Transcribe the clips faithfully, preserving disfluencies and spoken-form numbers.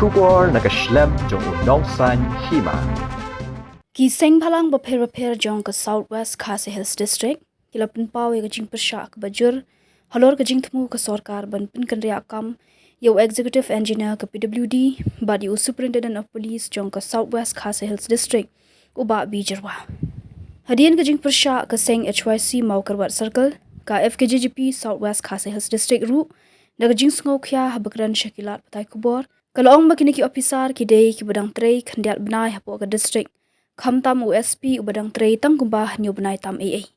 Khubor na ka shlem jong u nongsan hima. Ki seng bhalang bapher bapher jong ka South West Khasi Hills District ki la pynpaw ïa ka jingpyrshah kaba jur halor ka jingthmu ka sorkar ban pynkynriah kam ïa u Executive Engineer ka P W D bad ïa u Superintendent of Police jong ka South West Khasi Hills District, u Bah B Jyrwa. Hadien ka jingpyrshah, ka seng H Y C Mawkyrwat Circle, ka F K J G P South West Khasi Hills District ruh, da ka jingsngewkhia haba kren sha ki lad pathai khubor, ka la ong ba kine ki ophisar ki dei kiba dang trei khyndiat bnai hapoh ka district, khamtam u S P uba dang trei tang kumba hynñiew bnai tam eiei.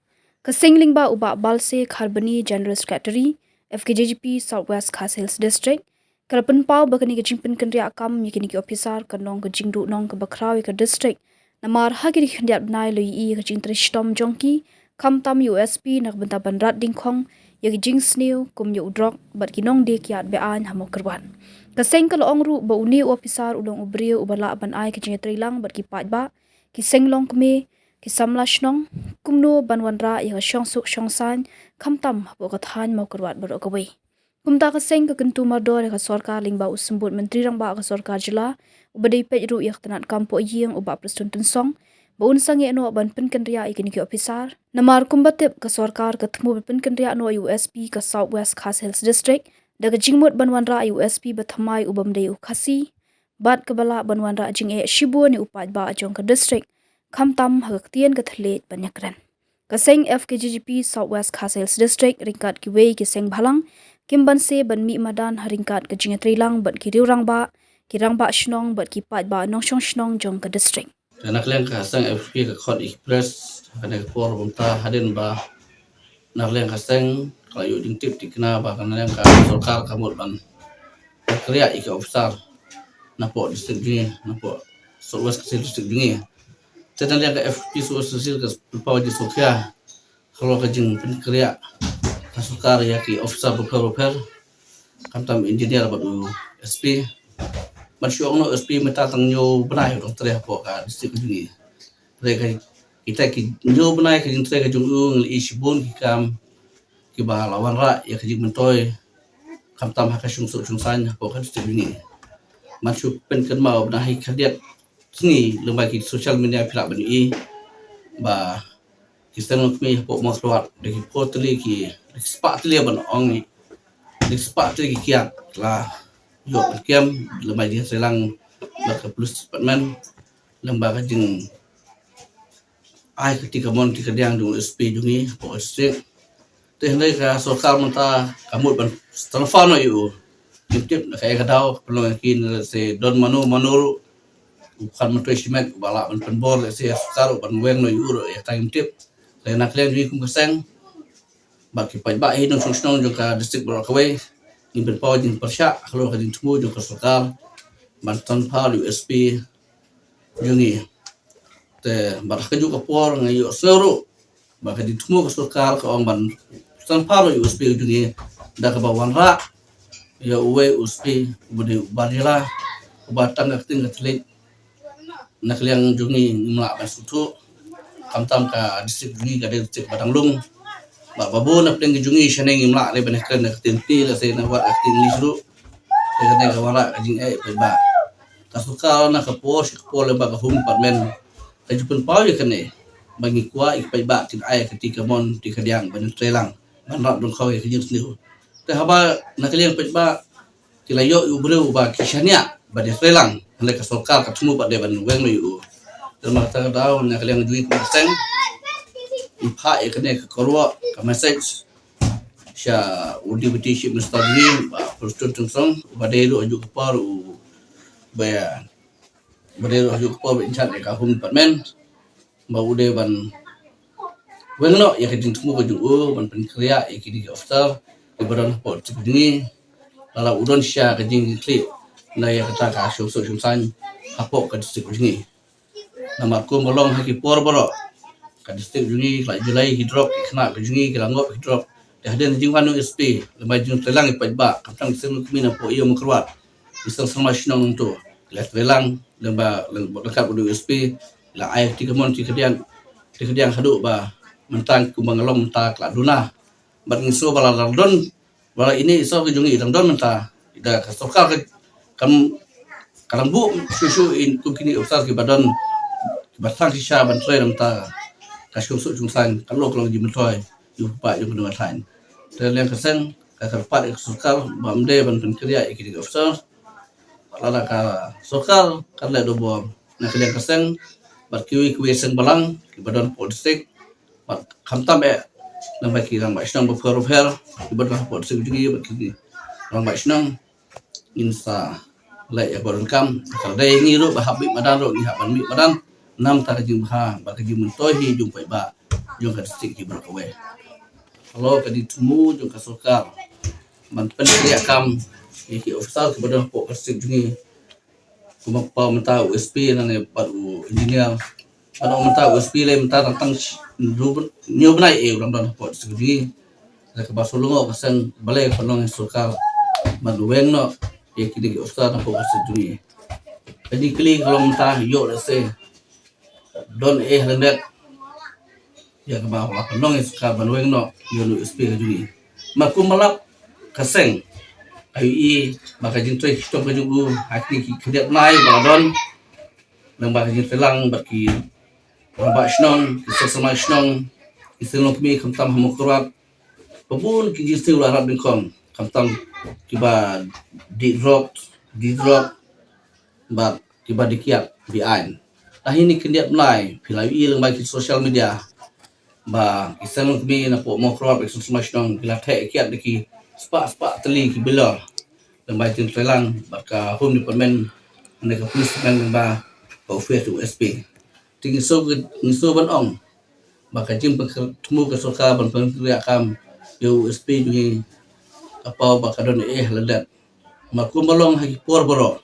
Ka seng lyngba u Bah Balse Kharbani, General Secretary, F K J G P South West Khasi Hills District, ka la pynpaw ba kane ka jingpynkynriah kam ïa kine ki ophisar kan long ka jingduhnong kaba khraw ïa ka district, namar ha kine ki khyndiat bnai la ïohi ïa ka jingtrei shitom jong ki, khamtam ïa u S P na ka bynta ban rat dyngkhong ïa ka jingsniew kum ïa u drok bad ki nongdie kiad be-aiñ ha Mawkyrwat. Ka seng ka la ong ruh ba une u ophisar u long u briew uba lah ban ai ka jingïatreilang bad ki paidbah, ki seng longkmie, ki samla shnong, kumno ban wanrah ïa ka shongsuk shongsaiñ, khamtam hapoh ka thaiñ Mawkyrwat baroh kawei. Kumta ka seng ka kyntu mardor ïa ka sorkar lyngba u Symbud Myntri Rangbah ka sorkar jylla, uba dei peit ruh ïa ka tnad kam pohïing, u Bah Prestone Tynsong, ba un sangeh noh ban pynkynriah ïa kine ki ophisar. Namar kumba tip, ka sorkar ka thmu ban pynkynriah noh ïa u S P ka South West Khasi Hills District da ka jingmut ban wanrah ïa u S P ba thymmai ubym dei u Khasi, bad kaba lah ban wanrah jingeh shibun ïa u paidbah jong ka district, khamtam ha ka ktien ka thylliej ban ïakren. Ka seng F K J G P South West Khasi Hills District ryngkat kiwei ki seng bhalang kim banse ban mih madan ha ryngkat ka jingïatreilang bad ki riew rangbah, ki rangbah shnong bad ki paidbah nongshong shnong jong ka district. Te na ka liang ka seng F K J G P ka khot ïa ki press ha kane ka por ba mynta hadien ba na ka liang ka seng ka la ïoh jingtip thikna ba na ka liang ka sorkar ka mut ban pynkynriah ïa ki ophisar napoh district jong ngi, napoh South West Khasi Hills District jong ngi. Te na ka liang ka F K J G P South West Khasi Hills ka pynpaw jingsngewkhia halor ka jingpynkynriah ka sorkar ïa ki ophisar bapher bapher, khamtam engineer bad u S P. Ban shu ong noh, u S P mynta tang hynñiew bnai u dang trei hapoh ka district jong ngi. Te ka, kita ki hynñiew bnai ka jingtrei ka jong u ngi la ïohi shibun ki kam kiba la wanrah ïa ka jingmyntoi, khamtam ha ka shongsuk shongsaiñ hapoh ka district jong ngi. Ban shu pynkynmaw ba na hi khyndiat sngi lyngba ki social media phi lah ban ïohi ba ki seng longkmie hapoh Mawkyrwat da ki por tylli ki, da ki spah tylli ban ong, da ki spah tylli ki kiad la ïoh ban kem lyngba jingïatreilang bad ka police department lyngba ka jing ai ka kti kamon kti kadiang jong u S P jong ngi hapoh district. Te hynrei ka sorkar mynta ka mut ban transfer noh ïa u. Ngim tip na kaei ka daw, ka pynlong ïa ki, lehse don mano mano ruh u khun myntoi shimet uba lah ban pynbor, lehse ïa sorkar ruh ban weng noh ïa u ruh, ïa kata ngim tip. Te na ka liang jong ngi kum ka seng bad ki paidbah hi nongshong shnong jong ka district baroh kawei, ngin pynpaw jingpyrshah halor ka jingthmu jong ka sorkar ban transfer ïa u S P jong ngi. Te bad ha kajuh ka por nga ïohsngew ruh ba ka jingthmu ka sorkar ka ong ban transfer ïa u S P jong ngi da kaba wanrah ïa uwei u S P uba dei u bar jylla, uba tang ka ktien ka thylliej na ka liang jong ngi ngim lah ban sngewthuh. Khamtam ka district jong ngi ka dei district ba dang lung. Bad ba bun na pdeng ka jong ngi shane ngim lah lei ban ïakren na ka ktien Hindi, lehse na wat ka ktien English ruh. Te kane ka wanrah ka jingeh ïa paidbah. Ka sorkar na ka por sha ka por lyngba ka Home Department ka ju pynpaw ïa kane ba ngi kwah ïa ki paidbah kin ai ka kti kamon kti kadiang ban ïatreilang ban rap dong khaw ïa ka jingsniew. Te haba na ka liang paidbah ki la ïoh ïa u briew uba ki shaniah ban ïatreilang, hynrei ka sorkar ka thmu pat de ban weng noh ïa u. Te namar kata ka daw na ka liang jong ngi kum ka seng ngi phah ïa kane ka kyrwoh, ka message sha u Deputy Chief Minister jong ngi, Bah Prestone Tynsong, uba dei ruh ha kajuh ka por u, ba, uba dei ruh ha kajuh ka por ba in charge ïa ka Home Department, ba u dei ban weng noh ïa ka jingthmu ka jong u ban pynkynriah ïa kine ki officer kiba don hapoh district jong ngi, lada u don shisha ka jingkitkhlieh na ïa kata ka shongsuk shongsaiñ hapoh ka district jong ngi. Namar kumba long ha ki por baroh, ka district jong ngi ka la ju lait ki drok, ki khynnah ka jong ngi ki la ngop ki drok. Te hadien jingwan u S P, lem bad jingtreilang ïa ki paidbah, khamtam ki seng longkmie napoh Ïew Mawkyrwat, ki seng samla shnong nangto ki la treilang lem bad, lem bad ryngkat bad u S P, la ai kti kamon kti kadiang, kti kadiang haduh ba mynta kumba nga long mynta ka la duna. Bad ngi sngew ba la dang don, ba la ine i sor ka jong ngi i dang don mynta, da ka sorkar ka, kam, Ka dang buh shuh shuh ïa kum kine ki officer kiba don, kiba tang shisha ban trei na ka bynta ka shong suk shong saiñ, ka long ka long jingmyntoi ïa u paidbah jong ka nongai thaiñ. Te liang ka seng ka kyrpad ïa ka sorkar ba ym dei ban pynkynriah ïa kine ki officer. Bad lada ka sorkar ka leh da bor na ka liang ka seng bad kiwei kiwei seng balang kiba don hapoh district, bad khamtam eh namar ki rangbah shnong bapher bapher kiba don hapoh district jong ngi bad ki rangbah shnong, ngin sa leh ïa ka donkam. Ka dei ngi ruh ba hap mih madan ruh ngi hap ban mih madan na ka bynta ka jingbha bad ka jingmyntoi hi jong u paidbah jong ka district hi baroh kawei. Ka long ka jingthmu jong ka sorkar ban pynkynriah kam ïa ki officer kiba don hapoh ka district jong ngi. Kumba paw mynta u S P nangne bad u engineer. Bad ong mynta u S P lei mynta tang tang hynñiew bnai eh u dang don hapoh district jong ngi. Te kaba shu long ka seng balei ka pynlong ïa sorkar ban weng noh ïa kine ki officer hapoh district jong ngi. Ka jingkylli ka long mynta ïoh lehse don eh lyndet ïa kaba la pynlong ïa sorkar ban weng noh ïa une u S P ka jong ngi. Mar kumba lap ka seng ka ïohi ba ka jingtrei shitom ka jong u ha kine ki khyndiat bnai ba la don, lyngba ka jingtrei lang bad ki rangbah shnong, ki seng samla shnong, ki seng longkmie khamtam ha Mawkyrwat. Ba bun ki jingsniew la rap nyngkong khamtam kiba dih drok, dih drok bad kiba dih kiad be-aiñ. Te ha kine ki khyndiat bnai phi la ïohi lyngba ki social media ba ki seng longkmie napoh Mawkyrwat bad ki seng samla shnong ki la theh kiad da ki spah spah tylli ki billion lyngba ki jingtrei lang bad ka Home Department ne ka Police Department lyngba ka office u S P. Te ngi sngew, ngi sngew ban ong ba ka jingpynthmu ka sorkar ban pynkynriah kam ïa u S P jong ngi ka paw ba ka don eh lyndet. Mar kumba long ha ki por baroh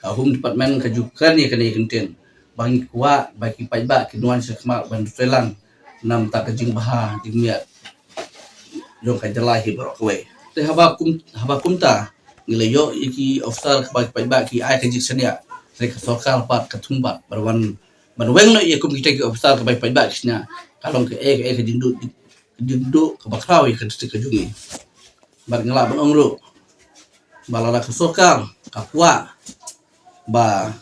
ka Home Department ka ju kren ïa kane ka ktien ba ngi kwah ba ki paidbah kin wan shakhmat ban trei lang na ka bynta ka jingbha jingmiat jong ka jylla hi baroh kawei. Te haba kum, haba kumta ngi la ïoh ïa ki officer kaba ki paidbah ki ai ka jingshaniah, te ka sorkar pat ka thmu pat ban wan ban weng noh ïa kum kita ki officer kaba ki paidbah ki shaniah. Ka long kaei kaei ka jingduh, ka jingduh kaba khraw ïa ka district ka jong ngi. Bad nga lah ban ong ruh ba lada ka sorkar ka kwah ba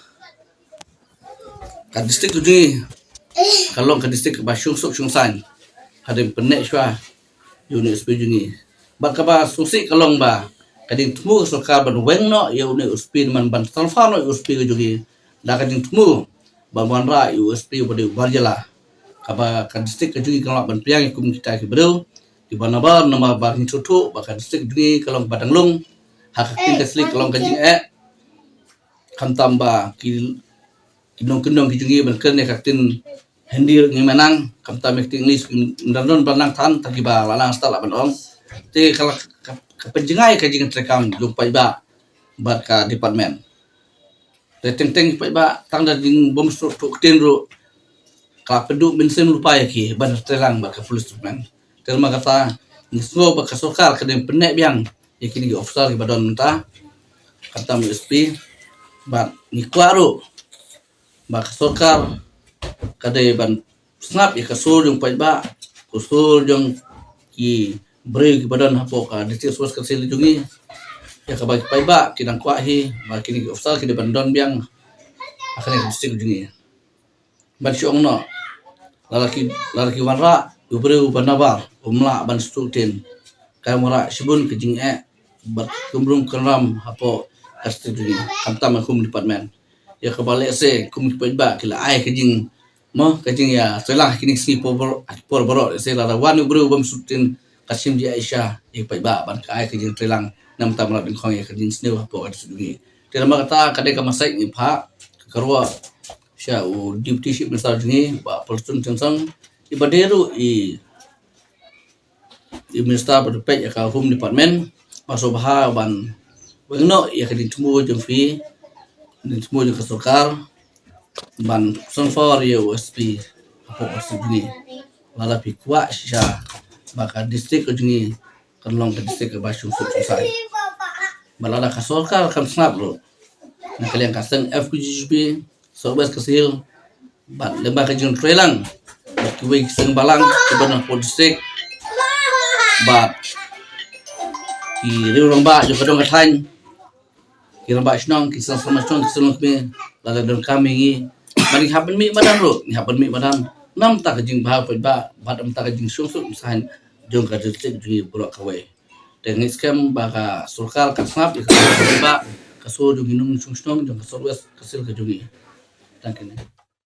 ka district ka jong ngi ka long ka district kaba shong suk shong saiñ, hadien pynneh shuwa ïa une u S P jong ngi. Bad kaba sngewsih ka long ba ka jingthmu ka sorkar ban weng noh ïa une u S P, ban transfer noh ïa u S P ka jong ngi da ka jingthmu ba wanrah ïa u S P uba dei u bar jylla. Kaba ka district ka jong ngi kan lah ban pdiang ïa kum kita ki briew kiba nabar, namar ba ngi sngewthuh ba ka district ka jong ngi ka long kaba dang lung. Ha ka ktien ka sliek ka long ka jingeh. Khamtam ba ki, ki nongkyndong ki jong ngi ban kren ïa ka ktien Hindi ruh ngim nang, khamtam ïa ka ktien English ngim don, ban nang than, tang kiba la nang stad lah ban ong. Te ka la, ka, ka pynjngai ka jingtrei kam jong paidbah bad ka department. Te teng teng paidbah tang da jingbym sngewthuh ktien ruh ka pynduh mynsiem lypa ïa ki ban trei lang bad ka police department. Te namar kata ngi sngew ba ka sorkar ka dei ban pynneh biang ïa kine ki officer kiba don mynta, khamtam u S P, bad ngi kwah ruh ba ka sorkar ka dei ban sngap ïa ka sur jong paidbah, ka sur jong ki briew kiba don hapoh ka District Service Council jong ngi. Ïa kaba ki paidbah ki dang kwah hi ba kine ki officer ki dei ban don biang ha kane ka district jong ngi. Ban shu ong noh, lada ki, lada ki wanrah ïa u briew uba nabar, um lah ban sngewthuh ktien, ka wanrah shibun ka jingeh bad kumrum kumram hapoh ka district jong ngi, khamtam ka Home Department. Ïa kaba lehse kum ki paidbah ki la ai ka jing, mo, ka jingïatreilang ha kine ki sngi por baroh, por baroh, lehse lada wan u briew bym sngewthuh ktien ka shim jingeh shisha ïa ki paidbah ban ka ai ka jingtreilang na ka bynta ban rat nyngkong ïa ka jingsniew hapoh ka district jong ngi. Te namar kata ka dei ka message ngi phah ka kyrwoh sha u Deputy Chief Minister jong ngi, Bah Prestone Tynsong, iba dei ruh i i Minister ba dei peit ïa ka Home Department, ba sngewbha ban weng noh ïa ka jingthmu jong phi, jingthmu jong ka sorkar ban transfer ïa u S P hapoh ka district jong ngi. Lada phi kwah shisha ba ka district ka jong ngi kan long ka district kaba shong suk shong saiñ, bad lada ka sorkar kam sngap ruh, na ka liang ka seng F K J G P, South West Khasi Hills, bad lyngba ka jingtreilang bad kiwei ki seng balang kiba na hapoh district, bad ki riew rangbah jong ka dong ka thaiñ, ki rangbah shnong, ki seng seng shnong, ki seng longkmie, lada donkam ïa ngi, ba ngi hap ban mih madan ruh, ngi hap ban mih madan. Namar ka jingbha paidbah bad namar ka jingsngewsuk sngewsih jong ka district jong ngi baroh kawei. Te ngi skhem ba ka sorkar ka sngap ïa ka, ka sur jong ngi nongshong shnong jong ka South West Khasi Hills ka jong ngi. Tang kine.